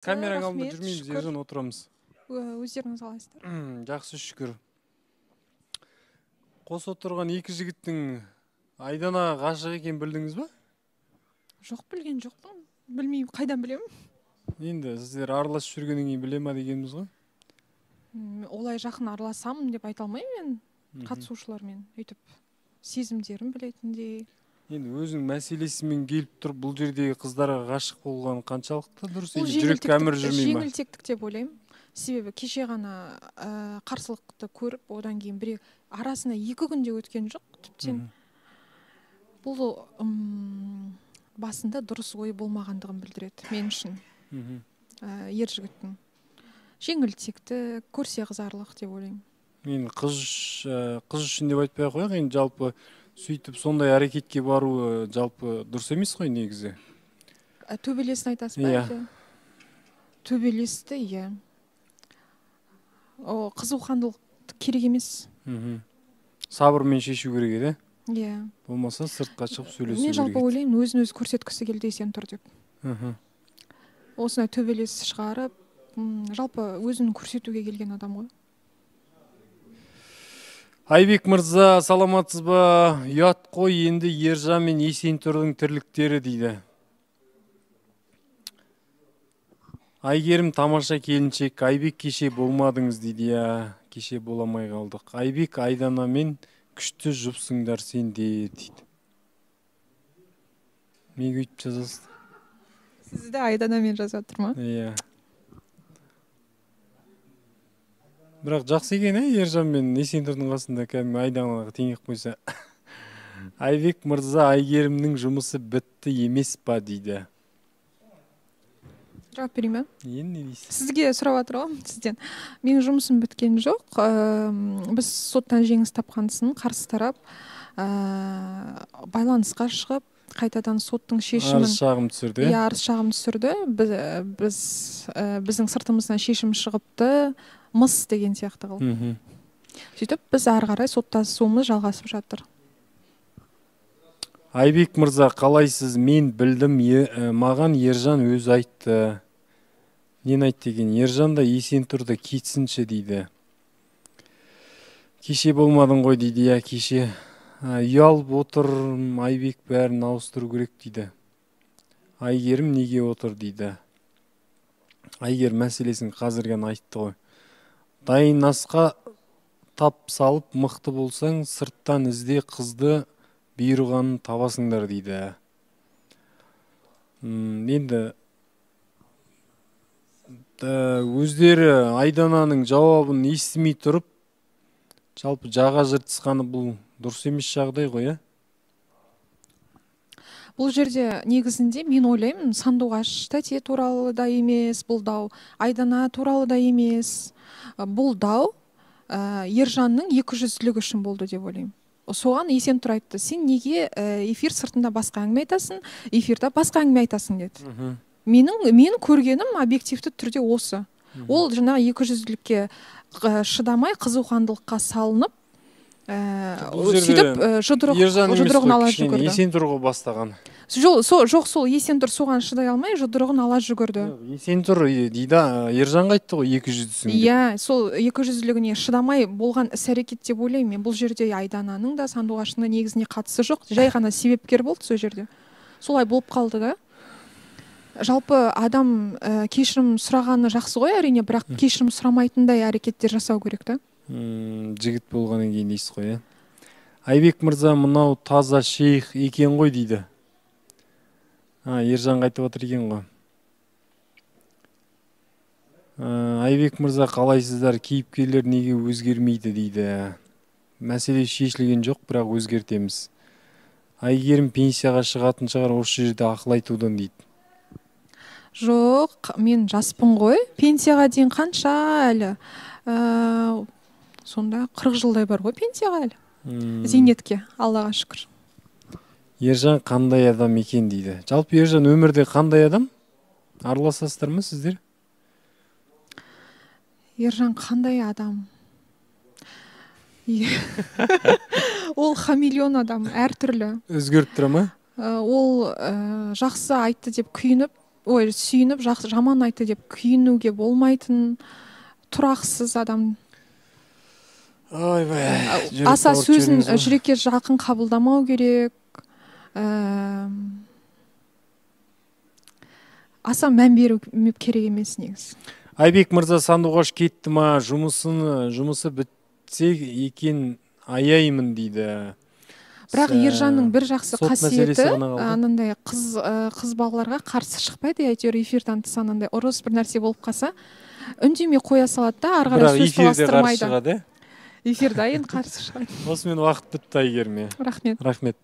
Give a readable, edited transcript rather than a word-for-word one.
Камераның алдында жүрмейміз, Ержан, отырамыз. Өздеріңіз қалайсыздар? Жақсы, шүкір. Қос отырған екі жігіттің Айданаға ғашық екенін білдіңіз ба? Жоқ, білген жоқпын. Білмеймін, қайдан білемін? Енді сіздер араласып жүргеннен кейін біле ма дегеніміз ғой. Олай жақын араласамын деп айта алмаймын мен қатысушылармен. Өйтіп сезімдерін білетіндей. Енді өзінің мәселесімен келіп тұрып, бұл жердегі қыздарға ғашық болған қаншалықты дұрыс? Или жүрек әмір жүрмей ма? Жеңілтектік деп ойлаймын. Себебі кеше ғана қарсылықты көріп, одан кейін бір арасында 2 күнде өткен жоқ, тіптен. Бұл басында дұрыс ой болмағандығын білдіреді мен үшін. Ер жігіттің. Жеңілтектік, көрсе қызарлық деп ойлаймын. Мен қыз үшін деп айтпай қояйық, енді жалпы сөйтіп сондай әрекетке бару жалпы дұрыс емес қой негізі. Төбелесін айтасыз ба? Иә. Төбелесті, иә. Қызуқандылық керек емес. Сабырмен шешу керек еді. Иә. Болмаса сыртқа шығып сөйлесу керек. Мен жалпы ойлаймын, өзін өзі көрсеткісі келді десең тұр деп. Осындай төбелес шығарып, жалпы өзін көрсетуге келген адам ғой. Айбек мырза, саламатсыз ба? Ұят қой енді Ержан мен Есентұрдың тірліктері дейді. Айгерім тамаша келіншек, Айбек кеше болмадыңыз дейді. Иә, кеше боламай қалдық. Айбек Айданамен күшті жұпсыңдар сендер дейді. Неге өйтіп жазасыз? Сізді Айданамен жазып жатыр ма? Иә. Бірақ жақсы екен, Ержан мен Есентұрдың қасында кәдімгі Айданаға теңеп қойса. Айбек мырза, Айгерімнің жұмысы бітті емес па дейді. Жауап берейін бе? Енді не дейсіз? Сізге сұрап жатыр ғой, сізден. Менің жұмысым біткен жоқ. Біз соттан жеңіс тапқансын, қарсы тарап байланысқа шығып, қайтадан соттың шешімін арыз шағым түсірді. Иә, арыз шағым түсірді. Біздің сыртымыздан шешім шығыпты, мыс деген сияқты қылып. Сөйтіп біз ары қарай соттасуымыз жалғасып жатыр. Айбек мырза, қалайсыз? Мен білдім, маған Ержан өзі айтты. Нені айтты екен? Ержан да Есентұрды кетсінші дейді. Кеше болмадың ғой дейді. Иә, кеше. Ұялып отыр, Айбек бәрін ауыстыру керек дейді. Айгерім неге отыр дейді. Айгерім мәселесін қазір ғана айтты ғой. Дайын асқа тап салып, мықты болсаң, сырттан ізде қызды бұйырғанын табасыңдар дейді. Енді өздері Айдананың жауабын естімей тұрып, жалпы жаға жыртысқаны бұл дұрыс емес жағдай ғой, ә? Бұл жерде негізінде мен ойлаймын, Сандуғаш тәте туралы да емес, бұл дау Айдана туралы да емес. Бұл дау Ержанның екіжүзділігі үшін болды деп ойлаймын. Соған Есентұр айтты, сен неге эфир сыртында басқа әңгіме айтасың, эфирда басқа әңгіме айтасың деді. Мен көргенім объективті түрде осы. Ол жаңағы екіжүзділікке шыдамай, қызуқандылыққа салынып, сөйтіп жұдырығын ала жүгірді. Есентұр ғой бастаған. Жоқ, сол Есентұр соған шыдай алмай, жұдырығын ала жүгірді. Есентұр дейді, Ержанға айтты ғой екіжүздісің деп. Иә, сол екіжүзділігіне шыдамай болған іс-әрекет деп ойлаймын мен. Бұл жерде Айдананың да, Сандуғаштың да негізіне қатысы жоқ, жай ғана себепкер болды сол жерде. Солай болып қалды да. Жалпы адам кешірім сұрағаны жақсы ғой әрине, бірақ кешірім сұрамайтындай әрекеттер жасау керек та. Жігіт болғаннан кейін дейсіз ғой, ә? Айбек мырза, мынау таза шейх екен ғой дейді. Ержан қайтып отыр екен ғой. Айбек мырза, қалайсыздар? Кейіпкерлер неге өзгермейді дейді. Мәселе шешілген жоқ, бірақ өзгертеміз. Айгерім пенсияға шығатын шығар, осы жерде ақыл айтудан дейді. Жоқ, мен жаспын ғой. Пенсияға дейін қанша әлі? Сонда 40 жылдай бар ғой пенсияға әлі. Зейнетке, Аллаға шүкір. Ержан қандай адам екен дейді. Жалпы Ержан өмірде қандай адам? Араласасыздар ма сіздер? Ержан қандай адам? Ол хамелеон адам, әртүрлі. Өзгеріп тұра ма? Ол жақсы айтты деп күйініп, ой, сүйініп, жақсы, жаман айтты деп күйінуге болмайтын тұрақсыз адам. Ойбай, аса сөзін жүрекке жақын қабылдамау керек. Аса мән беру керек емес негізі. Айбек мырза, Сандуғаш кетті ма? Жұмысы бітсе екен аяймын дейді. Бірақ Ержанның бір жақсы қасиеті анандай қыз балаларға қарсы шықпайды, әйтеуір эфирден тыс анандай ұрыс бір нәрсе болып қалса, үндемей қоя салады да, ары қарай сөз таластырмайды. Эфирде енді қарсы шығады. Осымен уақыт бітті, Әйгерім. Рахмет. Рахмет.